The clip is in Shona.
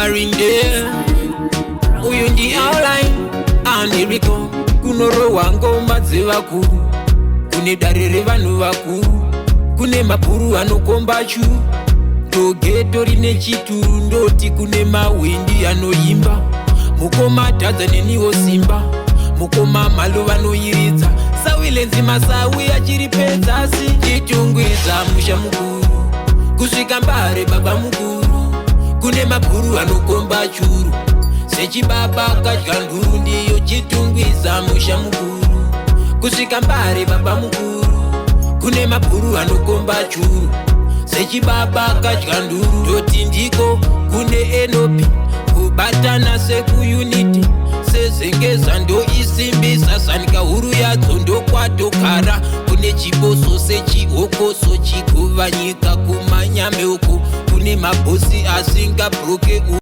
Varinde. Uyu ndi outline aniriko. Kunorohwa ngoma dzevakuru, kune dare revanhu vakuru, kune mabhuru anokomba churu, ndoghetto rine chituru. Ndoti kune mahwindi anoimba, mukoma Dhadza neniwo simba, mukoma Malo vanoiridza, Sawilenzi Masawi achiri pedzasi. Chitungwiza musha mukuru, kusvika Mbare baba mukuru, kune mabhuru anokomba churu sechibaba kadya nduru. Ndiyo Chitungwiza musha mukuru, kusvika Mbare baba mukuru, kune mabhuru anokomba churu sechibaba kadya nduru. Ndoti ndiko kune enopi kubatana sekuunity, sezengeza ndoisimbisa sanika huru yadzo ndokwatokara. Kune chiboso sechihokoso chikuva nyika kumanyame uku, kune mabhosi asingabroke.